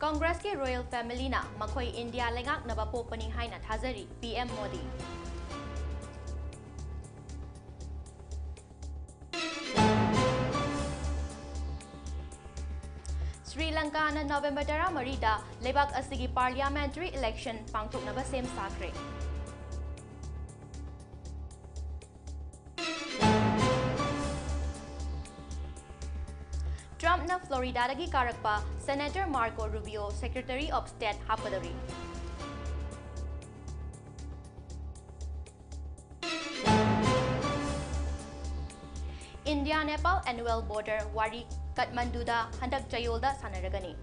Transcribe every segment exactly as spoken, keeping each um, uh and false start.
ꯀꯪꯒ꯭ꯔꯦꯁꯀꯤ royal ꯐꯦꯃꯤꯂꯤꯅ ꯃꯈꯣꯏ India ꯂꯩꯉꯥꯛꯅꯕ ꯄꯣꯛꯄꯅꯤ ꯍꯥꯏꯅ ꯊꯥꯖꯔꯤ, ꯄꯤ ꯑꯦꯝ ꯃꯣꯗꯤ꯫ ꯁ꯭ꯔꯤ ꯂꯪꯀꯥꯅ ꯅꯕꯦꯝꯕꯔ ꯇꯔꯥꯃꯔꯤꯗ ꯂꯩꯕꯥꯛ ꯑꯁꯤꯒꯤ ꯄꯥꯔꯂꯤꯌꯥꯃꯦꯟꯇꯔꯤ ꯏꯂꯦꯛꯁꯟ ꯄꯥꯡꯊꯣꯛꯅꯕ ꯁꯦꯝ ꯁꯥꯈ꯭ꯔꯦ꯫ ꯇ꯭ꯔꯝꯞꯅ ꯐ꯭ꯂꯣꯔꯤꯗꯥꯗꯒꯤ ꯀꯥꯔꯛꯄ senator Marco Rubio secretary of state ꯍꯥꯞꯀꯗꯧꯔꯤ꯫ ꯏꯟꯗꯤꯌꯥ ꯅꯦꯄꯥꯜ ꯑꯦꯅꯨꯑꯦꯜ ꯕꯣꯔꯗꯔ ꯋꯥꯔꯤ ꯀꯠꯃꯟꯗꯨꯗ ꯍꯟꯗꯛ ꯆꯌꯣꯜꯗ ꯁꯥꯟꯅꯔꯒꯅꯤ꯫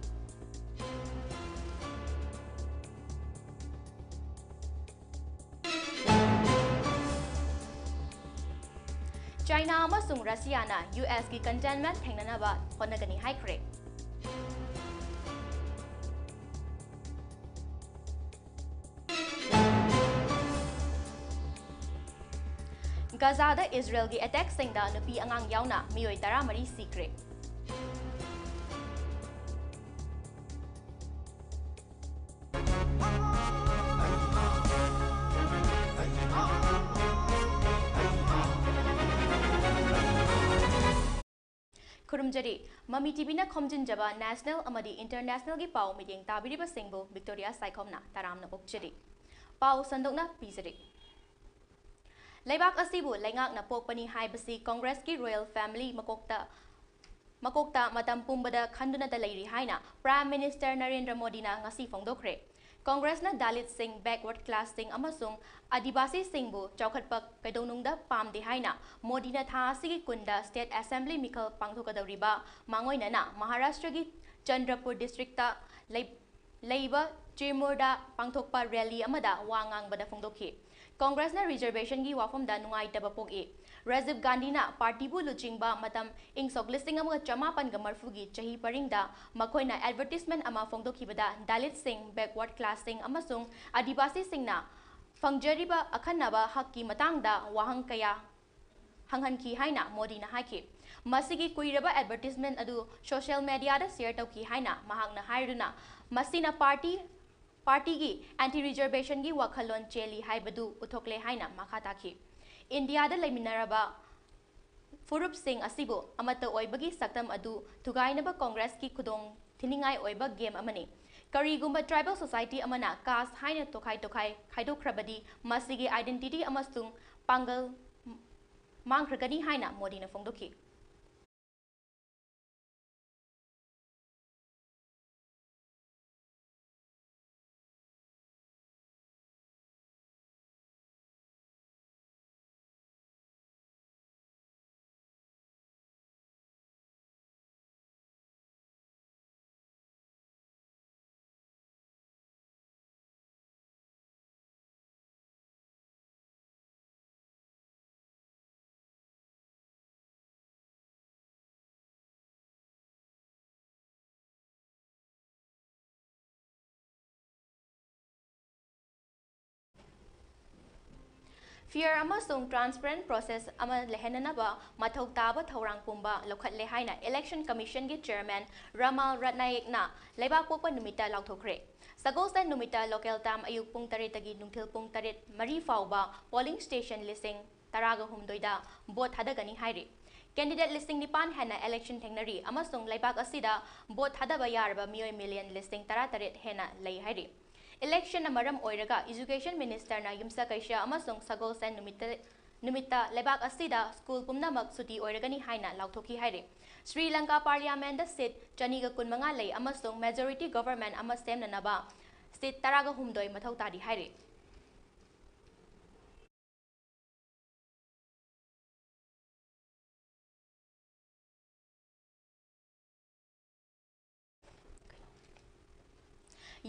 ꯆꯥꯏꯅꯥ ꯑꯃꯁꯨꯡ ꯔꯁꯤꯌꯥꯅ ꯌꯨ ꯑꯦꯁꯀꯤ ꯀꯟꯇꯦꯟꯃꯦꯟꯠ ꯊꯦꯡꯅꯅꯕ ꯍꯣꯠꯅꯒꯅꯤ ꯍꯥꯏꯈ꯭ꯔꯦ꯫ ꯒꯖꯥꯗ ꯏꯖꯔꯦꯜꯒꯤ ꯑꯦꯇꯦꯛꯁꯤꯡꯗ ꯅꯨꯄꯤ ꯑꯉꯥꯡ ꯌꯥꯎꯅ ꯃꯤꯑꯣꯏ ꯇꯔꯥꯃꯔꯤ ꯁꯤꯈ꯭ꯔꯦ꯫ ꯈꯨꯔꯨꯝꯖꯔꯤ꯫ ꯃꯃꯤ ꯇꯤꯚꯤꯅ ꯈꯣꯝꯖꯤꯟꯖꯕ ꯅꯦꯁꯅꯦꯜ ꯑꯃꯗꯤ ꯏꯟꯇꯔꯅꯦꯁꯅꯦꯜꯒꯤ ꯄꯥꯎ ꯃꯤꯠꯌꯦꯡ ꯇꯥꯕꯤꯔꯤꯕꯁꯤꯡꯕꯨ ꯕꯤꯛꯇꯣꯔꯤꯌꯥ ꯁꯥꯏꯈꯣꯝꯅ ꯇꯔꯥꯝꯅ ꯑꯣꯛꯆꯔꯤ꯫ ꯄꯥꯎ ꯁꯟꯗꯣꯛꯅ ꯄꯤꯖꯔꯤ꯫ ꯂꯩꯕꯥꯛ ꯑꯁꯤꯕꯨ ꯂꯩꯉꯥꯛꯅ ꯄꯣꯛꯄꯅꯤ ꯍꯥꯏꯕꯁꯤ ꯀꯪꯒ꯭ꯔꯦꯁꯀꯤ ꯔꯣꯌꯦꯜ ꯐꯦꯃꯤꯂꯤ ꯃꯀꯣꯛꯇ, ꯃꯀꯣꯛꯇ ꯃꯇꯝ ꯄꯨꯝꯕꯗ ꯈꯟꯗꯨꯅꯇ ꯂꯩꯔꯤ ꯍꯥꯏꯅ ꯄ꯭ꯔꯥꯏꯝ ꯃꯤꯅꯤꯁꯇꯔ ꯅꯔꯦꯟꯗ꯭ꯔ ꯃꯣꯗꯤꯅ ꯉꯁꯤ ꯐꯣꯡꯗꯣꯛꯈ꯭ꯔꯦ꯫ ꯀꯪꯒ꯭ꯔꯦꯁꯅ ꯗꯥꯂꯤꯠꯁꯤꯡ, ꯕꯦꯛꯋꯥꯔꯗ ꯀ꯭ꯂꯥꯁꯁꯤꯡ ꯑꯃꯁꯨꯡ ꯑꯥꯗꯤꯕꯥꯁꯤꯁꯤꯡꯕꯨ ꯆꯥꯎꯈꯠꯄ ꯀꯩꯗꯧꯅꯨꯡꯗ ꯄꯥꯝꯗꯦ ꯍꯥꯏꯅ ꯃꯣꯗꯤꯅ ꯊꯥ ꯑꯁꯤꯒꯤ ꯀꯨꯟꯗ ꯁ꯭ꯇꯦꯠ ꯑꯦꯁꯦꯝꯕ꯭ꯂꯤ ꯃꯤꯈꯜ ꯄꯥꯡꯊꯣꯛꯀꯗꯧꯔꯤꯕ ꯃꯥꯡꯑꯣꯏꯅꯅ ꯃꯍꯥꯔꯥꯁꯇ꯭ꯔꯒꯤ ꯆꯟꯗ꯭ꯔꯄꯨꯔ ꯗꯤꯁꯇ꯭ꯔꯤꯛꯇ ꯂꯩ-, ꯂꯩꯕ ꯆꯤꯔꯃꯨꯔꯗ ꯄꯥꯡꯊꯣꯛꯄ ꯔꯦꯂꯤ ꯑꯃꯗ ꯋꯥ ꯉꯥꯡꯕꯗ ꯐꯣꯡꯗꯣꯛꯈꯤ꯫ ꯀꯪꯒ꯭ꯔꯦꯁꯅ ꯔꯤꯖꯔꯕꯦꯁꯟꯒꯤ ꯋꯥꯐꯝꯗ ꯅꯨꯡꯉꯥꯏꯇꯕ ꯄꯣꯛꯏ꯫ ꯔꯥꯖꯤꯕ ꯒꯥꯟꯙꯤꯅ ꯄꯥꯔꯇꯤꯕꯨ ꯂꯨꯆꯤꯡꯕ ꯃꯇꯝ ꯏꯪ ꯁꯣꯛ ꯂꯤꯁꯤꯡ ꯑꯃꯒ ꯆꯃꯥꯄꯟꯒ ꯃꯔꯤꯐꯨꯒꯤ ꯆꯍꯤ ꯄꯔꯤꯡꯗ ꯃꯈꯣꯏꯅ ꯑꯦꯗꯚꯔꯇꯤꯁꯃꯦꯟꯠ ꯑꯃ ꯐꯣꯡꯗꯣꯛꯈꯤꯕꯗ ꯗꯥꯂꯤꯠꯁꯤꯡ, ꯕꯦꯛꯋꯥꯔꯗ ꯀ꯭ꯂꯥꯁꯁꯤꯡ ꯑꯃꯁꯨꯡ ꯑꯥꯗꯤꯕꯥꯁꯤꯁꯤꯡꯅ ꯐꯪꯖꯔꯤꯕ ꯑꯈꯟꯅꯕ ꯍꯛꯀꯤ ꯃꯇꯥꯡꯗ ꯋꯥꯍꯪ ꯀꯌꯥ ꯍꯪꯍꯟꯈꯤ ꯍꯥꯏꯅ ꯃꯣꯗꯤꯅ ꯍꯥꯏꯈꯤ꯫ ꯃꯁꯤꯒꯤ ꯀꯨꯏꯔꯕ advertisement ꯑꯗꯨ social mediaꯗ share ꯇꯧꯈꯤ ꯍꯥꯏꯅ ꯃꯍꯥꯛꯅ ꯍꯥꯏꯗꯨꯅ, ꯃꯁꯤꯅ party, partyꯒꯤ anti reservationꯒꯤ ꯋꯥꯈꯜꯂꯣꯟ ꯆꯦꯜꯂꯤ ꯍꯥꯏꯕꯗꯨ ꯎꯠꯊꯣꯛꯂꯦ ꯍꯥꯏꯅ ꯃꯈꯥ ꯇꯥꯈꯤ꯫ ꯏꯟꯗꯤꯌꯥꯗ ꯂꯩꯃꯤꯟꯅꯔꯕ ꯐꯨꯔꯨꯞꯁꯤꯡ ꯑꯁꯤꯕꯨ ꯑꯃꯠꯇ ꯑꯣꯏꯕꯒꯤ ꯁꯛꯇꯝ ꯑꯗꯨ ꯊꯨꯒꯥꯏꯅꯕ ꯀꯣꯡꯒ꯭ꯔꯦꯁꯀꯤ ꯈꯨꯗꯣꯡ ꯊꯤꯅꯤꯡꯉꯥꯏ ꯑꯣꯏꯕ game ꯑꯃꯅꯤ꯫ ꯀꯔꯤꯒꯨꯝꯕ tribal society ꯑꯃꯅ caste ꯍꯥꯏꯅ ꯇꯣꯈꯥꯏ ꯇꯣꯈꯥꯏ ꯈꯥꯏꯗꯣꯛꯈ꯭ꯔꯕꯗꯤ, ꯃꯁꯤꯒꯤ identity ꯑꯃꯁꯨꯡ ꯄꯥꯡꯒꯜ ꯃꯥꯡꯈ꯭ꯔꯒꯅꯤ ꯍꯥꯏꯅ ꯃꯣꯗꯤꯅ ꯐꯣꯡꯗꯣꯛꯈꯤ꯫ Fair ꯑꯃꯁꯨꯡ transparent process ꯑꯃ ꯂꯩꯍꯟꯅꯅꯕ ꯃꯊꯧ ꯇꯥꯕ ꯊꯧꯔꯥꯡ ꯄꯨꯝꯕ ꯂꯧꯈꯠꯂꯦ ꯍꯥꯏꯅ Election Commissionꯒꯤ Chairman ꯔꯥꯃꯥ ꯔꯠꯅꯥꯌꯦꯛꯅ ꯂꯩꯕꯥꯛꯄꯣꯛꯄ ꯅꯨꯃꯤꯠꯇ ꯂꯥꯎꯊꯣꯛꯈ꯭ꯔꯦ꯫ ꯁꯒꯣꯜꯁꯦꯟ ꯅꯨꯃꯤꯠꯇ local time ꯑꯌꯨꯛ ꯄꯨꯡ ꯇꯔꯦꯠꯇꯒꯤ ꯅꯨꯡꯊꯤꯜ ꯄꯨꯡ ꯇꯔꯦꯠ ꯃꯔꯤ ꯐꯥꯎꯕ polling station ꯂꯤꯁꯤꯡ ꯇꯔꯥꯒ ꯍꯨꯝꯗꯣꯏꯗ vote ꯊꯥꯗꯒꯅꯤ ꯍꯥꯏꯔꯤ꯫ Candidate ꯂꯤꯁꯤꯡ ꯅꯤꯄꯥꯟ ꯍꯦꯟꯅ election ꯊꯦꯡꯅꯔꯤ ꯑꯃꯁꯨꯡ ꯂꯩꯕꯥꯛ ꯑꯁꯤꯗ vote ꯊꯥꯗꯕ ꯌꯥꯔꯕ ꯃꯤꯑꯣꯏ million ꯂꯤꯁꯤꯡ ꯇꯔꯥ ꯇꯔꯦꯠ ꯍꯦꯟꯅ ꯂꯩ ꯍꯥꯏꯔꯤ꯫ Electionꯅ ꯃꯔꯝ ꯑꯣꯏꯔꯒ Education Ministerꯅ ꯌꯨꯝꯁꯀꯩꯁ ꯑꯃꯁꯨꯡ ꯁꯒꯣꯜꯁꯦꯟ ꯅꯨꯃꯤꯠꯇ, ꯅꯨꯃꯤꯠꯇ ꯂꯩꯕꯥꯛ ꯑꯁꯤꯗ school ꯄꯨꯝꯅꯃꯛ ꯁꯨꯇꯤ ꯑꯣꯏꯔꯒꯅꯤ ꯍꯥꯏꯅ ꯂꯥꯎꯊꯣꯛꯈꯤ ꯍꯥꯏꯔꯤ꯫ ꯁ꯭ꯔꯤ ꯂꯪꯀꯥ Parliamentꯗ seat ꯆꯅꯤꯒ ꯀꯨꯟꯃꯉꯥ ꯂꯩ ꯑꯃꯁꯨꯡ majority government ꯑꯃ ꯁꯦꯝꯅꯅꯕ seat ꯇꯔꯥꯒ ꯍꯨꯝꯗꯣꯏ ꯃꯊꯧ ꯇꯥꯔꯤ ꯍꯥꯏꯔꯤ꯫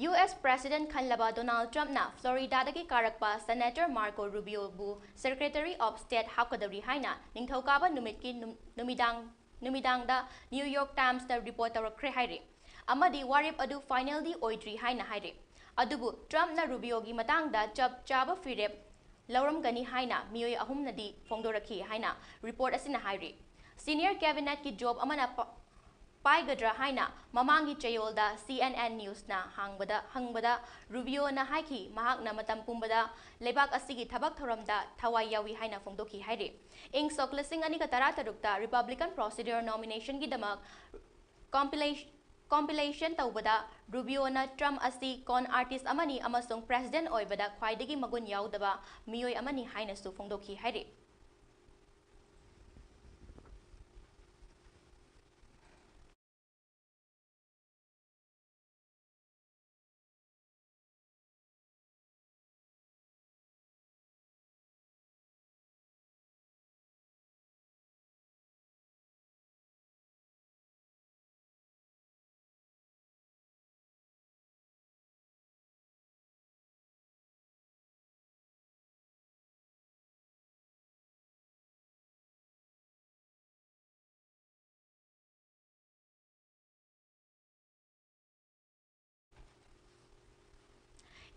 ꯌꯨ ꯑꯦꯁ President ꯈꯜꯂꯕ Donald Trumpꯅ Floridaꯗꯒꯤ ꯀꯥꯔꯛꯄ Senator Marco Rubioꯕꯨ Secretary of State ꯍꯥꯞꯀꯗꯧꯔꯤ ꯍꯥꯏꯅ ꯅꯤꯡꯊꯧꯀꯥꯕ ꯅꯨꯃꯤꯠꯀꯤ ꯅꯨꯝ-, ꯅꯨꯃꯤꯗꯥꯡ, ꯅꯨꯃꯤꯗꯥꯡꯗ New York Timesꯇ report ꯇꯧꯔꯛꯈ꯭ꯔꯦ ꯍꯥꯏꯔꯤ꯫ ꯑꯃꯗꯤ ꯋꯥꯔꯦꯞ ꯑꯗꯨ finalꯗꯤ ꯑꯣꯏꯗ꯭ꯔꯤ ꯍꯥꯏꯅ ꯍꯥꯏꯔꯤ꯫ ꯑꯗꯨꯕꯨ Trumpꯅ Rubioꯒꯤ ꯃꯇꯥꯡꯗ ꯆꯞ ꯆꯥꯕ ꯐꯤꯔꯦꯞ ꯂꯧꯔꯝꯒꯅꯤ ꯍꯥꯏꯅ ꯃꯤꯑꯣꯏ ꯑꯍꯨꯝꯅꯗꯤ ꯐꯣꯡꯗꯣꯔꯛꯈꯤ ꯍꯥꯏꯅ ꯔꯤꯄꯣꯔꯠ ꯑꯁꯤꯅ ꯍꯥꯏꯔꯤ꯫ Senior cabinet ꯀꯤ job ꯑꯃꯅ ꯄ-, ꯄꯥꯏꯒꯗ꯭ꯔꯥ ꯍꯥꯏꯅ ꯃꯃꯥꯡꯒꯤ ꯆꯌꯣꯜꯗ C N N News ꯅ ꯍꯥꯡꯕꯗ, ꯍꯪꯕꯗ ꯔꯨꯕꯤꯌꯣꯅ ꯍꯥꯏꯈꯤ, ꯃꯍꯥꯛꯅ ꯃꯇꯝ ꯄꯨꯝꯕꯗ ꯂꯩꯕꯥꯛ ꯑꯁꯤꯒꯤ ꯊꯕꯛ ꯊꯧꯔꯝꯗ ꯊꯋꯥꯏ ꯌꯥꯎꯏ ꯍꯥꯏꯅ ꯐꯣꯡꯗꯣꯛꯈꯤ ꯍꯥꯏꯔꯤ꯫ ꯏꯪ ꯁꯣꯛ ꯂꯤꯁꯤꯡ ꯑꯅꯤꯒ ꯇꯔꯥꯇꯔꯨꯛꯇ Republican Procedure Nomination ꯒꯤꯗꯃꯛ compilation, compilation ꯇꯧꯕꯗ ꯔꯨꯕꯤꯌꯣꯅ ꯇ꯭ꯔꯝꯞ ꯑꯁꯤ con artist ꯑꯃꯅꯤ ꯑꯃꯁꯨꯡ president ꯑꯣꯏꯕꯗ ꯈ꯭ꯋꯥꯏꯗꯒꯤ ꯃꯒꯨꯟ ꯌꯥꯎꯗꯕ ꯃꯤꯑꯣꯏ ꯑꯃꯅꯤ ꯍꯥꯏꯅꯁꯨ ꯐꯣꯡꯗꯣꯛꯈꯤ ꯍꯥꯏꯔꯤ꯫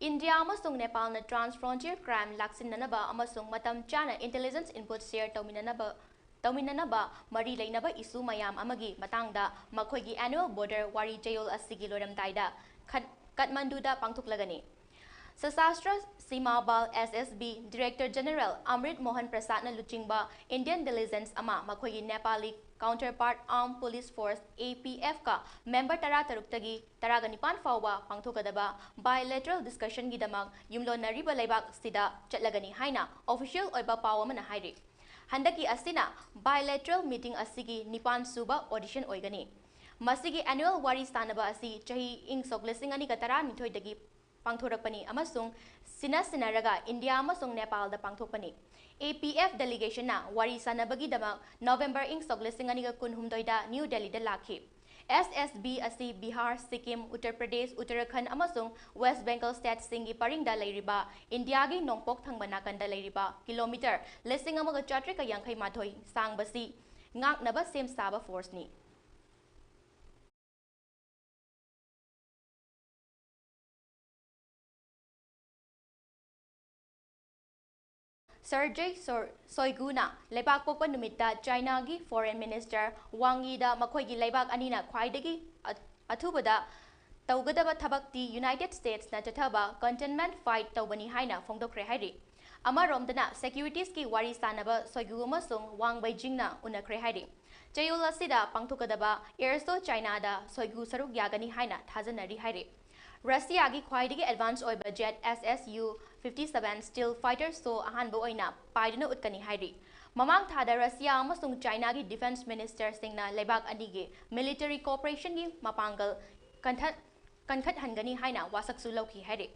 ꯏꯟꯗꯤꯌꯥ ꯑꯃꯁꯨꯡ ꯅꯦꯄꯥꯜꯅ trans frontier crime ꯂꯥꯛꯁꯤꯟꯅꯅꯕ ꯑꯃꯁꯨꯡ ꯃꯇꯝ ꯆꯥꯅ intelligence input share ꯇꯧꯃꯤꯟꯅꯅꯕ, ꯇꯧꯃꯤꯟꯅꯅꯕ ꯃꯔꯤ ꯂꯩꯅꯕ issue ꯃꯌꯥꯝ ꯑꯃꯒꯤ ꯃꯇꯥꯡꯗ ꯃꯈꯣꯏꯒꯤ annual border ꯋꯥꯔꯤ ꯆꯌꯣꯜ ꯑꯁꯤꯒꯤ ꯂꯣꯏꯔꯝꯗꯥꯏꯗ ꯈꯠ-, ꯀꯠꯃꯟꯗꯨꯗ ꯄꯥꯡꯊꯣꯛꯂꯒꯅꯤ꯫ ꯁꯁꯥꯁꯇ꯭ꯔ ꯁꯤꯃꯥ ꯕꯜ, S S B, Director General ꯑꯃ꯭ꯔꯤꯠ Mohan ꯄ꯭ꯔꯁꯥꯗꯅ ꯂꯨꯆꯤꯡꯕ Indian diligence ꯑꯃ ꯃꯈꯣꯏꯒꯤ Nepali counterpart Armed Police Force, A P F ꯀ member ꯇꯔꯥꯇꯔꯨꯛꯇꯒꯤ ꯇꯔꯥꯒꯅꯤꯄꯥꯟ ꯐꯥꯎꯕ ꯄꯥꯡꯊꯣꯛꯀꯗꯕ bilateral discussion ꯒꯤꯗꯃꯛ ꯌꯨꯝꯂꯣꯟꯅꯔꯤꯕ ꯂꯩꯕꯥꯛꯁꯤꯗ ꯆꯠꯂꯒꯅꯤ ꯍꯥꯏꯅ official ꯑꯣꯏꯕ ꯄꯥꯎ ꯑꯃꯅ ꯍꯥꯏꯔꯤ꯫ ꯍꯟꯗꯛꯀꯤ ꯑꯁꯤꯅ bilateral meeting ꯑꯁꯤꯒꯤ ꯅꯤꯄꯥꯟ ꯁꯨꯕ edition ꯑꯣꯏꯒꯅꯤ꯫ ꯃꯁꯤꯒꯤ annual ꯋꯥꯔꯤ ꯁꯥꯅꯕ ꯑꯁꯤ ꯆꯍꯤ ꯏꯪ ꯁꯣꯛ ꯂꯤꯁꯤꯡ ꯑꯅꯤꯒ ꯇꯔꯥꯅꯤꯊꯣꯏꯗꯒꯤ ꯄꯥꯡꯊꯣꯔꯛꯄꯅꯤ ꯑꯃꯁꯨꯡ ꯁꯤꯟꯅ ꯁꯤꯟꯅꯔꯒ ꯏꯟꯗꯤꯌꯥ ꯑꯃꯁꯨꯡ ꯅꯦꯄꯥꯜꯗ ꯄꯥꯡꯊꯣꯛꯄꯅꯤ꯫ A P F delegation ꯅ ꯋꯥꯔꯤ ꯁꯥꯅꯕꯒꯤꯗꯃꯛ November ꯏꯪ ꯁꯣꯛ ꯂꯤꯁꯤꯡ ꯑꯅꯤꯒ ꯀꯨꯟꯍꯨꯝꯗꯣꯏꯗ ꯅ꯭ꯌꯨ ꯗꯦꯜꯂꯤꯗ ꯂꯥꯛꯈꯤ꯫ S S B ꯑꯁꯤ ꯕꯤꯍꯥꯔ, ꯁꯤꯛꯀꯤꯝ, ꯎꯠꯇꯔ ꯄ꯭ꯔꯗꯦꯁ, ꯎꯠꯇꯔꯥꯈꯟꯗ ꯑꯃꯁꯨꯡ ꯋꯦꯁ꯭ꯠ ꯕꯦꯡꯒꯜ state ꯁꯤꯡꯒꯤ ꯄꯔꯤꯡꯗ ꯂꯩꯔꯤꯕ ꯏꯟꯗꯤꯌꯥꯒꯤ ꯅꯣꯡꯄꯣꯛ ꯊꯪꯕ ꯅꯥꯀꯟꯗ ꯂꯩꯔꯤꯕ kilometre ꯂꯤꯁꯤꯡ ꯑꯃꯒ ꯆꯥꯇ꯭ꯔꯦꯠꯀ ꯌꯥꯡꯈꯩ ꯃꯥꯊꯣꯏ ꯁꯥꯡꯕꯁꯤ ꯉꯥꯛꯅꯕ ꯁꯦꯝ ꯁꯥꯕ force ꯅꯤ꯫ ꯁꯔꯖꯦ ꯁꯣꯏꯒꯨꯅ ꯂꯩꯕꯥꯛ ꯄꯣꯛꯄ ꯅꯨꯃꯤꯠꯇ ꯆꯥꯏꯅꯥꯒꯤ ꯐꯣꯔꯦꯟ ꯃꯤꯅꯤꯁꯇꯔ ꯋꯥꯡ ꯌꯤꯗ ꯃꯈꯣꯏꯒꯤ ꯂꯩꯕꯥꯛ ꯑꯅꯤꯅ ꯈ꯭ꯋꯥꯏꯗꯒꯤ ꯑꯊꯨꯕꯗ ꯇꯧꯒꯗꯕ ꯊꯕꯛꯇꯤ ꯌꯨꯅꯥꯏꯇꯦꯗ ꯁ꯭ꯇꯦꯠꯁꯅ ꯆꯠꯊꯕ ꯀꯟꯇꯦꯟꯃꯦꯟꯠ ꯐꯥꯏꯠ ꯇꯧꯕꯅꯤ ꯍꯥꯏꯅ ꯐꯣꯡꯗꯣꯛꯈ꯭ꯔꯦ ꯍꯥꯏꯔꯤ꯫ ꯑꯃꯔꯣꯝꯗꯅ ꯁꯦꯀ꯭ꯌꯨꯔꯤꯇꯤꯁꯀꯤ ꯋꯥꯔꯤ ꯁꯥꯟꯅꯕ ꯁꯣꯏꯒꯨ ꯑꯃꯁꯨꯡ ꯋꯥꯡ ꯕꯩꯖꯤꯡꯅ ꯎꯅꯈ꯭ꯔꯦ ꯍꯥꯏꯔꯤ꯫ ꯆꯌꯣꯜ ꯑꯁꯤꯗ ꯄꯥꯡꯊꯣꯛꯀꯗꯕ ꯑꯦꯌꯔ ꯁꯣ ꯆꯥꯏꯅꯥꯗ ꯁꯣꯏꯒꯨ ꯁꯔꯨꯛ ꯌꯥꯒꯅꯤ ꯍꯥꯏꯅ ꯊꯥꯖꯅꯔꯤ ꯍꯥꯏꯔꯤ꯫ ꯔꯁꯤꯌꯥꯒꯤ ꯈ꯭ꯋꯥꯏꯗꯒꯤ ꯑꯦꯗꯚꯥꯟꯁ ꯑꯣꯏꯕ jet S S U fifty seven stealth fighter ꯁꯣ ꯑꯍꯥꯟꯕ ꯑꯣꯏꯅ ꯄꯥꯏꯗꯨꯅ ꯎꯠꯀꯅꯤ ꯍꯥꯏꯔꯤ꯫ ꯃꯃꯥꯡ ꯊꯥꯗ ꯔꯁꯤꯌꯥ ꯑꯃꯁꯨꯡ ꯆꯥꯏꯅꯥꯒꯤ ꯗꯤꯐꯦꯟꯁ ꯃꯤꯅꯤꯁꯇꯔꯁꯤꯡꯅ ꯂꯩꯕꯥꯛ ꯑꯅꯤꯒꯤ ꯃꯤꯂꯤꯇꯔꯤ ꯀꯣꯑꯣꯄꯔꯦꯁꯟꯒꯤ ꯃꯄꯥꯡꯒꯜ ꯀꯟꯊꯠ-, ꯀꯟꯈꯠꯍꯟꯒꯅꯤ ꯍꯥꯏꯅ ꯋꯥꯁꯛꯁꯨ ꯂꯧꯈꯤ ꯍꯥꯏꯔꯤ꯫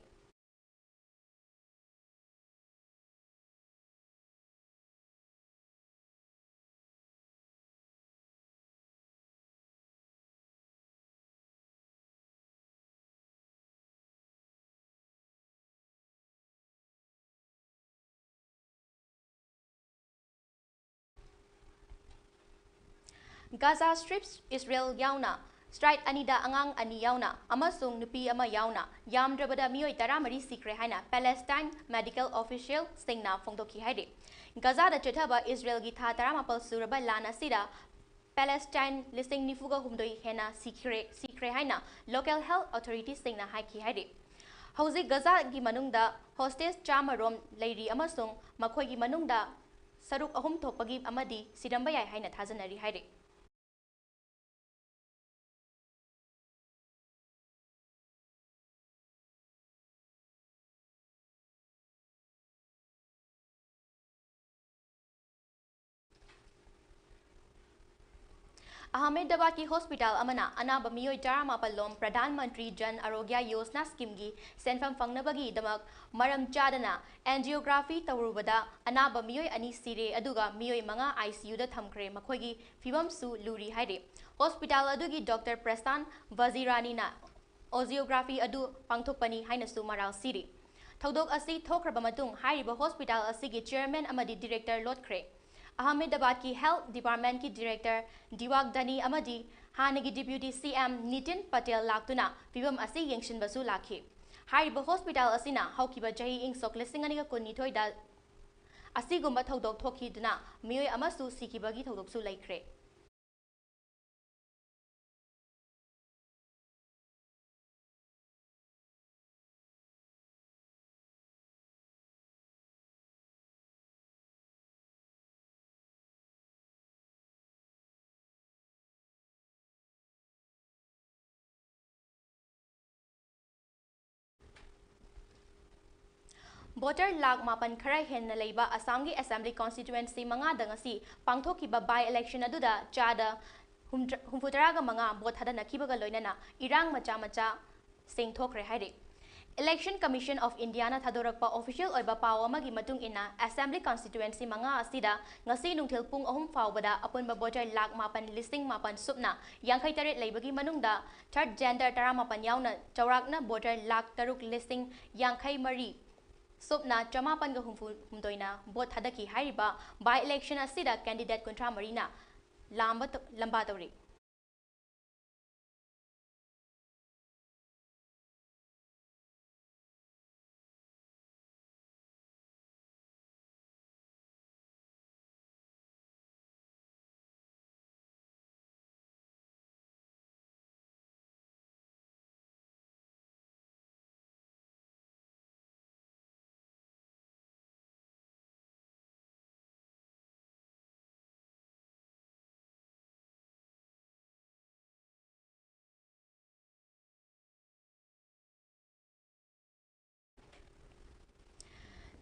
ꯒꯥꯖꯥ ꯁ꯭ꯇ꯭ꯔꯤꯞ, ꯏꯁꯔꯦꯜ ꯌꯥꯎꯅ ꯁꯥꯏꯠ ꯑꯅꯤꯗ ꯑꯉꯥꯡ ꯑꯅꯤ ꯌꯥꯎꯅ ꯑꯃꯁꯨꯡ ꯅꯨꯄꯤ ꯑꯃ ꯌꯥꯎꯅ ꯌꯥꯝꯗ꯭ꯔꯕꯗ ꯃꯤꯑꯣꯏ ꯇꯔꯥꯃꯔꯤ ꯁꯤꯈ꯭ꯔꯦ ꯍꯥꯏꯅ ꯄꯦꯂꯦꯁꯇꯥꯏꯟ ꯃꯦꯗꯤꯀꯦꯜ ꯑꯣꯐꯤꯁꯤꯌꯦꯜꯁꯤꯡꯅ ꯐꯣꯡꯗꯣꯛꯈꯤ ꯍꯥꯏꯔꯤ꯫ ꯒꯥꯖꯥꯗ ꯆꯠꯊꯕ ꯏꯁꯔꯦꯜꯒꯤ ꯊꯥ ꯇꯔꯥꯃꯥꯄꯜ ꯁꯨꯔꯕ ꯂꯥꯟ ꯑꯁꯤꯗ ꯄꯦꯂꯦꯁꯇꯥꯏꯟ ꯂꯤꯁꯤꯡ ꯅꯤꯐꯨꯒ ꯍꯨꯝꯗꯣꯏ ꯍꯦꯟꯅ ꯁꯤꯈ꯭ꯔꯦ, ꯁꯤꯈ꯭ꯔꯦ ꯍꯥꯏꯅ ꯂꯣꯀꯦꯜ ꯍꯦꯜꯊ ꯑꯣꯊꯣꯔꯤꯇꯤꯁꯤꯡꯅ ꯍꯥꯏꯈꯤ ꯍꯥꯏꯔꯤ꯫ ꯍꯧꯖꯤꯛ ꯒꯥꯖꯥꯒꯤ ꯃꯅꯨꯡꯗ ꯍꯣꯁꯇꯦꯖ ꯆꯥꯝꯃ ꯔꯣꯝ ꯂꯩꯔꯤ ꯑꯃꯁꯨꯡ ꯃꯈꯣꯏꯒꯤ ꯃꯅꯨꯡꯗ ꯁꯔꯨꯛ ꯑꯍꯨꯝ ꯊꯣꯛꯄꯒꯤ ꯑꯃꯗꯤ ꯁꯤꯔꯝꯕ ꯌꯥꯏ ꯍꯥꯏꯅ ꯊꯥꯖꯅꯔꯤ ꯍꯥꯏꯔꯤ꯫ ꯑꯍꯃꯦꯗꯕꯥꯗꯀꯤ ꯍꯣꯁꯄꯤꯇꯥꯜ ꯑꯃꯅ ꯑꯅꯥꯕ ꯃꯤꯑꯣꯏ ꯇꯔꯥꯃꯥꯄꯜ ꯂꯣꯝ ꯄ꯭ꯔꯙꯥꯟ ꯃꯟꯇ꯭ꯔꯤ ꯖꯟ ꯑꯥꯔꯣꯒ꯭ꯌ ꯌꯣꯖꯅꯥ ꯁ꯭ꯀꯤꯝꯒꯤ ꯁꯦꯟꯐꯝ ꯐꯪꯅꯕꯒꯤꯗꯃꯛ ꯃꯔꯝ ꯆꯥꯗꯅ ꯑꯦꯟꯖꯤꯑꯣꯒ꯭ꯔꯥꯐꯤ ꯇꯧꯔꯨꯕꯗ ꯑꯅꯥꯕ ꯃꯤꯑꯣꯏ ꯑꯅꯤ ꯁꯤꯔꯦ, ꯑꯗꯨꯒ ꯃꯤꯑꯣꯏ ꯃꯉꯥ ꯑꯥꯏ ꯁꯤ ꯌꯨꯗ ꯊꯝꯈ꯭ꯔꯦ꯫ ꯃꯈꯣꯏꯒꯤ ꯐꯤꯕꯝꯁꯨ ꯂꯨꯔꯤ ꯍꯥꯏꯔꯤ꯫ ꯍꯣꯁꯄꯤꯇꯥꯜ ꯑꯗꯨꯒꯤ ꯗꯣꯛꯇꯔ ꯄ꯭ꯔꯁꯥꯟ ꯚꯖꯤꯔꯥꯅꯤꯅ ꯑꯦꯟꯖꯤꯑꯣꯒ꯭ꯔꯥꯐꯤ ꯑꯗꯨ ꯄꯥꯡꯊꯣꯛꯄꯅꯤ ꯍꯥꯏꯅꯁꯨ ꯃꯔꯥꯜ ꯁꯤꯔꯤ꯫ ꯊꯧꯗꯣꯛ ꯑꯁꯤ ꯊꯣꯛꯈ꯭ꯔꯕ ꯃꯇꯨꯡ ꯍꯥꯏꯔꯤꯕ ꯍꯣꯁꯄꯤꯇꯥꯜ ꯑꯁꯤꯒꯤ ꯆꯤꯌꯔꯃꯦꯟ ꯑꯃꯗꯤ ꯗꯤꯔꯦꯛꯇꯔ ꯂꯣꯠꯈ꯭ꯔꯦ꯫ ꯑꯍꯃꯦꯗꯕꯥꯗꯀꯤ ꯍꯦꯜꯊ ꯗꯤꯄꯥꯔꯠꯃꯦꯟꯠꯀꯤ ꯗꯤꯔꯦꯛꯇꯔ ꯗꯤꯋꯥꯛ ꯗꯅꯤ ꯑꯃꯗꯤ ꯍꯥꯟꯅꯒꯤ ꯗꯤꯄ꯭ꯌꯨꯇꯤ ꯁꯤ ꯑꯦꯝ ꯅꯤꯇꯤꯟ ꯄꯇꯦꯜ ꯂꯥꯛꯇꯨꯅ ꯐꯤꯕꯝ ꯑꯁꯤ ꯌꯦꯡꯁꯤꯟꯕꯁꯨ ꯂꯥꯛꯈꯤ꯫ ꯍꯥꯏꯔꯤꯕ ꯍꯣꯁꯄꯤꯇꯥꯜ ꯑꯁꯤꯅ ꯍꯧꯈꯤꯕ ꯆꯍꯤ ꯏꯪ ꯁꯣꯛ ꯂꯤꯁꯤꯡ ꯑꯅꯤꯒ ꯀꯨꯟꯅꯤꯊꯣꯏꯗ ꯑꯁꯤꯒꯨꯝꯕ ꯊꯧꯗꯣꯛ ꯊꯣꯛꯈꯤꯗꯨꯅ ꯃꯤꯑꯣꯏ ꯑꯃꯁꯨ ꯁꯤꯈꯤꯕꯒꯤ ꯊꯧꯗꯣꯛꯁꯨ ꯂꯩꯈ꯭ꯔꯦ꯫ Voter ꯂꯥꯈ ꯃꯥꯄꯟ ꯈꯔ ꯍꯦꯟꯅ ꯂꯩꯕ ꯑꯁꯥꯝꯒꯤ Assembly Constituency ꯃꯉꯥꯗ ꯉꯁꯤ ꯄꯥꯡꯊꯣꯛꯈꯤꯕ by election ꯑꯗꯨꯗ ꯆꯥꯗ ꯍꯨꯝꯐꯨꯇꯔꯥꯒ ꯃꯉꯥ vote ꯊꯥꯗꯅꯈꯤꯕꯒ ꯂꯣꯏꯅꯅ ꯏꯔꯥꯡ ꯃꯆꯥ ꯃꯆꯥ ꯁꯤꯡ ꯊꯣꯛꯈ꯭ꯔꯦ ꯍꯥꯏꯔꯤ꯫ Election Commission of Indiaꯅ ꯊꯥꯗꯣꯔꯛꯄ official ꯑꯣꯏꯕ ꯄꯥꯎ ꯑꯃꯒꯤ ꯃꯇꯨꯡ ꯏꯟꯅ, Assembly Constituency ꯃꯉꯥ ꯑꯁꯤꯗ ꯉꯁꯤ ꯅꯨꯡꯊꯤꯜ ꯄꯨꯡ ꯑꯍꯨꯝ ꯐꯥꯎꯕꯗ ꯑꯄꯨꯟꯕ voter ꯂꯥꯈ ꯃꯥꯄꯟ ꯂꯤꯁꯤꯡ ꯃꯥꯄꯟ ꯁꯨꯞꯅ ꯌꯥꯡꯈꯩ ꯇꯔꯦꯠ ꯂꯩꯕꯒꯤ ꯃꯅꯨꯡꯗ third gender ꯇꯔꯥꯃꯥꯄꯟ ꯌꯥꯎꯅ ꯆꯥꯎꯔꯥꯛꯅ voter ꯂꯥꯈ ꯇꯔꯨꯛ ꯂꯤꯁꯤꯡ ꯌꯥꯡꯈꯩ ꯃꯔꯤ ꯁꯨꯞꯅ ꯆꯃꯥꯄꯟꯒ ꯍꯨꯝꯐꯨ ꯍꯨꯝꯗꯣꯏꯅ vote ꯊꯥꯗꯈꯤ ꯍꯥꯏꯔꯤꯕ by election ꯑꯁꯤꯗ candidate ꯀꯨꯟꯊ꯭ꯔꯥ ꯃꯔꯤꯅ ꯂꯥꯝꯕ ꯇ-, ꯂꯝꯕꯥ ꯇꯧꯔꯤ꯫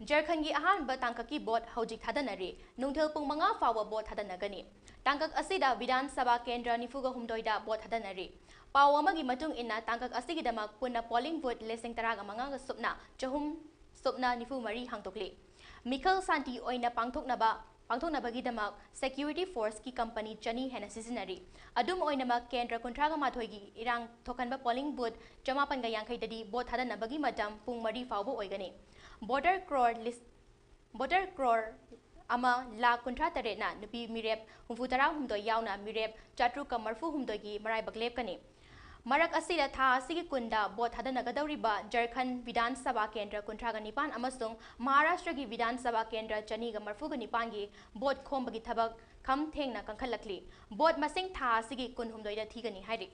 ꯖꯔꯈꯟꯒꯤ ꯑꯍꯥꯟꯕ ꯇꯥꯡꯀꯛꯀꯤ vote ꯍꯧꯖꯤꯛ ꯊꯥꯗꯅꯔꯤ꯫ ꯅꯨꯡꯊꯤꯜ ꯄꯨꯡ ꯃꯉꯥ ꯐꯥꯎꯕ vote ꯊꯥꯗꯅꯒꯅꯤ꯫ ꯇꯥꯡꯀꯛ ꯑꯁꯤꯗ ꯕꯤꯙꯥꯟ ꯁꯚꯥ ꯀꯦꯟꯗ꯭ꯔ ꯅꯤꯐꯨꯒ ꯍꯨꯝꯗꯣꯏꯗ vote ꯊꯥꯗꯅꯔꯤ꯫ ꯄꯥꯎ ꯑꯃꯒꯤ ꯃꯇꯨꯡ ꯏꯟꯅ, ꯇꯥꯡꯀꯛ ꯑꯁꯤꯒꯤꯗꯃꯛ ꯄꯨꯟꯅ polling booth ꯂꯤꯁꯤꯡ ꯇꯔꯥꯒ ꯃꯉꯥꯒ ꯁꯨꯞꯅ ꯆꯍꯨꯝ ꯁꯨꯞꯅ ꯅꯤꯐꯨ ꯃꯔꯤ ꯍꯥꯡꯗꯣꯛꯂꯤ꯫ ꯃꯤꯈꯜ ꯁꯥꯟꯇꯤ ꯑꯣꯏꯅ ꯄꯥꯡꯊꯣꯛꯅꯕ, ꯄꯥꯡꯊꯣꯛꯅꯕꯒꯤꯗꯃꯛ security forceꯀꯤ company ꯆꯅꯤ ꯍꯦꯟꯅ ꯁꯤꯖꯤꯟꯅꯔꯤ꯫ ꯑꯗꯨꯝ ꯑꯣꯏꯅꯃꯛ, ꯀꯦꯟꯗ꯭ꯔ ꯀꯨꯟꯊ꯭ꯔꯥꯒ ꯃꯥꯊꯣꯏꯒꯤ ꯏꯔꯥꯡ ꯊꯣꯛꯍꯟꯕ polling booth ꯆꯃꯥꯄꯟꯒ ꯌꯥꯡꯈꯩꯗꯗꯤ vote ꯊꯥꯗꯅꯕꯒꯤ ꯃꯇꯝ ꯄꯨꯡ ꯃꯔꯤ ꯐꯥꯎꯕ ꯑꯣꯏꯒꯅꯤ꯫ Voter crore ꯂꯤꯁ-, voter crore ꯑꯃ ꯂꯥꯈ ꯀꯨꯟꯊ꯭ꯔꯥ ꯇꯔꯦꯠꯅ ꯅꯨꯄꯤ ꯃꯤꯔꯦꯞ ꯍꯨꯝꯐꯨ ꯇꯔꯥ ꯍꯨꯝꯗꯣꯏ ꯌꯥꯎꯅ ꯃꯤꯔꯦꯞ ꯆꯥꯇ꯭ꯔꯨꯛꯀ ꯃꯔꯤꯐꯨ ꯍꯨꯝꯗꯣꯏꯒꯤ ꯃꯔꯥꯏꯕꯛ ꯂꯦꯞꯀꯅꯤ꯫ ꯃꯔꯛ ꯑꯁꯤꯗ ꯊꯥ ꯑꯁꯤꯒꯤ ꯀꯨꯟꯗ ꯚꯣꯠ ꯊꯥꯗꯅꯒꯗꯧꯔꯤꯕ ꯖꯔꯈꯟ ꯕꯤꯙꯥꯟ ꯁꯚꯥ ꯀꯦꯟꯗ꯭ꯔ ꯀꯨꯟꯊ꯭ꯔꯥꯒ ꯅꯤꯄꯥꯟ ꯑꯃꯁꯨꯡ ꯃꯍꯥꯔꯥꯁꯇ꯭ꯔꯒꯤ ꯕꯤꯙꯥꯟ ꯁꯚꯥ ꯀꯦꯟꯗ꯭ꯔ ꯆꯅꯤꯒ ꯃꯔꯐꯨꯒ ꯅꯤꯄꯥꯟꯒꯤ ꯚꯣꯠ ꯈꯣꯝꯕꯒꯤ ꯊꯕꯛ ꯈꯝ ꯊꯦꯡꯅ ꯀꯟꯈꯠꯂꯛꯂꯤ꯫ ꯚꯣꯠ ꯃꯁꯤꯡ ꯊꯥ ꯑꯁꯤꯒꯤ ꯀꯨꯟꯍꯨꯝꯗꯣꯏꯗ ꯊꯤꯒꯅꯤ ꯍꯥꯏꯔꯤ꯫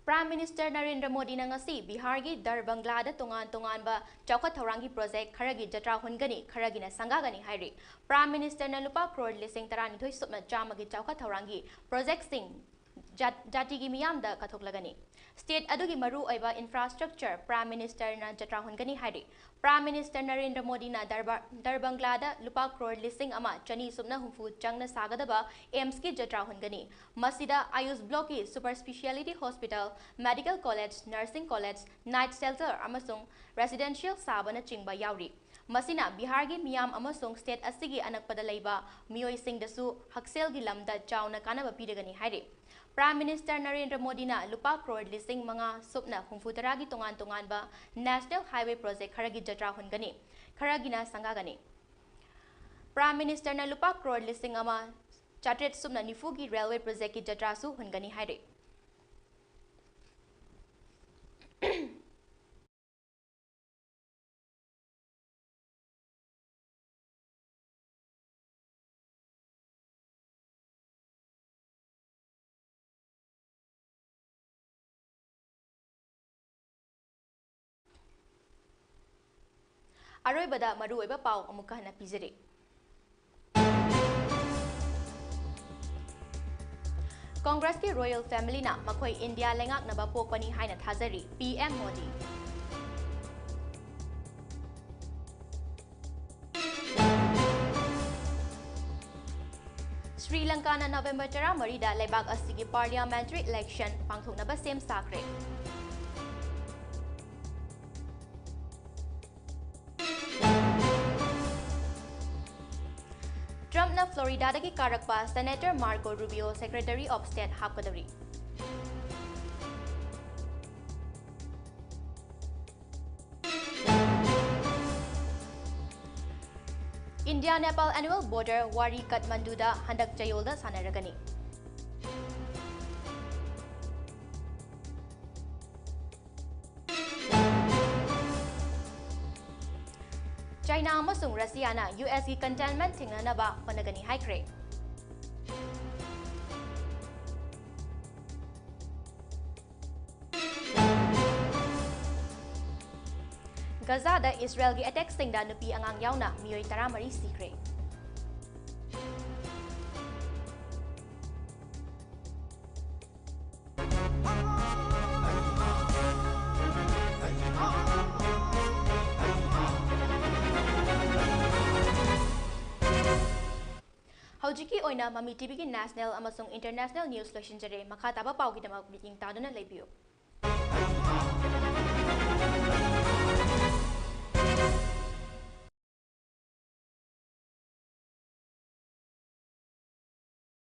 Prime Minister ꯅꯔꯦꯟꯗ꯭ꯔ ꯃꯣꯗꯤꯅ ꯉꯁꯤ ꯕꯤꯍꯥꯔꯒꯤ ꯗꯔꯕꯪꯒ꯭ꯂꯥꯗ ꯇꯣꯉꯥꯟ ꯇꯣꯉꯥꯟꯕ ꯆꯥꯎꯈꯠ ꯊꯧꯔꯥꯡꯒꯤ project ꯈꯔꯒꯤ ꯖꯇ꯭ꯔꯥ ꯍꯨꯟꯒꯅꯤ, ꯈꯔꯒꯤꯅ ꯁꯪꯒꯥꯒꯅꯤ ꯍꯥꯏꯔꯤ꯫ Prime Ministerꯅ ꯂꯨꯄꯥ ꯀ꯭ꯔꯣꯔ ꯂꯤꯁꯤꯡ ꯇꯔꯥꯅꯤꯊꯣꯏ ꯁꯨꯞꯅ ꯆꯥꯝꯃꯒꯤ ꯆꯥꯎꯈꯠ ꯊꯧꯔꯥꯡꯒꯤ projectꯁꯤꯡ ꯖꯥꯠ-, ꯖꯥꯇꯤꯒꯤ ꯃꯤꯌꯥꯝꯗ ꯀꯠꯊꯣꯛꯂꯒꯅꯤ꯫ State ꯑꯗꯨꯒꯤ ꯃꯔꯨꯑꯣꯏꯕ infrastructure Prime Ministerꯅ ꯖꯇ꯭ꯔꯥ ꯍꯨꯟꯒꯅꯤ ꯍꯥꯏꯔꯤ꯫ Prime Minister ꯅꯔꯦꯟꯗ꯭ꯔ ꯃꯣꯗꯤꯅ ꯗꯔꯕꯥ-, ꯗꯔꯕꯪꯒ꯭ꯂꯥꯗ ꯂꯨꯄꯥ ꯀ꯭ꯔꯣꯔ ꯂꯤꯁꯤꯡ ꯑꯃ ꯆꯅꯤ ꯁꯨꯞꯅ ꯍꯨꯝꯐꯨ ꯆꯪꯅ ꯁꯥꯒꯗꯕ AIIMSꯀꯤ ꯖꯇ꯭ꯔꯥ ꯍꯨꯟꯒꯅꯤ꯫ ꯃꯁꯤꯗ ꯑꯌꯨꯁ blockꯀꯤ super speciality hospital, medical college, nursing college, night shelter ꯑꯃꯁꯨꯡ residential ꯁꯥꯕꯅꯆꯤꯡꯕ ꯌꯥꯎꯔꯤ꯫ ꯃꯁꯤꯅ ꯕꯤꯍꯥꯔꯒꯤ ꯃꯤꯌꯥꯝ ꯑꯃꯁꯨꯡ state ꯑꯁꯤꯒꯤ ꯑꯅꯛꯄꯗ ꯂꯩꯕ ꯃꯤꯑꯣꯏꯁꯤꯡꯗꯁꯨ ꯍꯛꯁꯦꯜꯒꯤ ꯂꯝꯗ ꯆꯥꯎꯅ ꯀꯥꯟꯅꯕ ꯄꯤꯔꯒꯅꯤ ꯍꯥꯏꯔꯤ꯫ Prime Minister ꯅꯔꯦꯟꯗ꯭ꯔ ꯃꯣꯗꯤꯅ ꯂꯨꯄꯥ ꯀ꯭ꯔꯣꯔ ꯂꯤꯁꯤꯡ ꯃꯉꯥ ꯁꯨꯞꯅ ꯍꯨꯝꯐꯨ ꯇꯔꯥꯒꯤ ꯇꯣꯉꯥꯟ ꯇꯣꯉꯥꯟꯕ National Highway project ꯈꯔꯒꯤ ꯖꯇ꯭ꯔꯥ ꯍꯨꯟꯒꯅꯤ, ꯈꯔꯒꯤꯅ ꯁꯪꯒꯥꯒꯅꯤ꯫ Prime Ministerꯅ ꯂꯨꯄꯥ ꯀ꯭ꯔꯣꯔ ꯂꯤꯁꯤꯡ ꯑꯃ ꯆꯥꯇ꯭ꯔꯦꯠ ꯁꯨꯞꯅ ꯅꯤꯐꯨꯒꯤ railway projectꯀꯤ ꯖꯇ꯭ꯔꯥꯁꯨ ꯍꯨꯟꯒꯅꯤ ꯍꯥꯏꯔꯤ꯫ ꯑꯔꯣꯏꯕꯗ ꯃꯔꯨꯑꯣꯏꯕ ꯄꯥꯎ ꯑꯃꯨꯛꯀ ꯍꯟꯅ ꯄꯤꯖꯔꯤ꯫ ꯀꯣꯡꯒ꯭ꯔꯦꯁꯀꯤ ꯔꯣꯌꯦꯜ ꯐꯦꯃꯤꯂꯤꯅ ꯃꯈꯣꯏ ꯏꯟꯗꯤꯌꯥ ꯂꯩꯉꯥꯛꯅꯕ ꯄꯣꯛꯄꯅꯤ ꯍꯥꯏꯅ ꯊꯥꯖꯔꯤ, ꯄꯤ ꯑꯦꯝ ꯃꯣꯗꯤ꯫ ꯁ꯭ꯔꯤ ꯂꯪꯀꯥꯅ ꯅꯕꯦꯝꯕꯔ ꯇꯔꯥꯃꯔꯤꯗ ꯂꯩꯕꯥꯛ ꯑꯁꯤꯒꯤ ꯄꯥꯔꯂꯤꯌꯥꯃꯦꯟꯇꯔꯤ ꯏꯂꯦꯛꯁꯟ ꯄꯥꯡꯊꯣꯛꯅꯕ ꯁꯦꯝ ꯁꯥꯈ꯭ꯔꯦ꯫ ꯇ꯭ꯔꯝꯞꯅ ꯐ꯭ꯂꯣꯔꯤꯗꯥꯗꯒꯤ ꯀꯥꯔꯛꯄ senator Marco Rubio secretary of state ꯍꯥꯞꯀꯗꯧꯔꯤ꯫ ꯏꯟꯗꯤꯌꯥ ꯅꯦꯄꯥꯜ ꯑꯦꯅꯨꯑꯦꯜ ꯕꯣꯔꯗꯔ ꯋꯥꯔꯤ ꯀꯠꯃꯟꯗꯨꯗ ꯍꯟꯗꯛ ꯆꯌꯣꯜꯗ ꯁꯥꯟꯅꯔꯒꯅꯤ꯫ ꯆꯥꯏꯅꯥ ꯑꯃꯁꯨꯡ ꯔꯁꯤꯌꯥꯅ ꯌꯨ ꯑꯦꯁꯀꯤ ꯀꯟꯇꯦꯟꯃꯦꯟ ꯊꯤꯡꯅꯅꯕ ꯍꯣꯠꯅꯒꯅꯤ ꯍꯥꯏꯈ꯭ꯔꯦ꯫ ꯒꯖꯥꯗ ꯏꯁꯔꯦꯜꯒꯤ ꯑꯦꯇꯦꯛꯁꯤꯡꯗ ꯅꯨꯄꯤ ꯑꯉꯥꯡ ꯌꯥꯎꯅ ꯃꯤꯑꯣꯏ ꯇꯔꯥꯃꯔꯤ ꯁꯤꯈ꯭ꯔꯦ꯫ ꯍꯧꯖꯤꯛꯀꯤ ꯑꯣꯏꯅ ꯃꯃꯤ ꯇꯤꯚꯤꯒꯤ ꯅꯦꯁꯅꯦꯜ ꯑꯃꯁꯨꯡ ꯏꯟꯇꯔꯅꯦꯁꯅꯦꯜ ꯅ꯭ꯌꯨꯁ ꯂꯣꯏꯁꯤꯟꯖꯔꯦ꯫ ꯃꯈꯥ ꯇꯥꯕ ꯄꯥꯎꯒꯤꯗꯃꯛ ꯃꯤꯠꯌꯦꯡ ꯇꯥꯗꯨꯅ ꯂꯩꯕꯤꯌꯨ꯫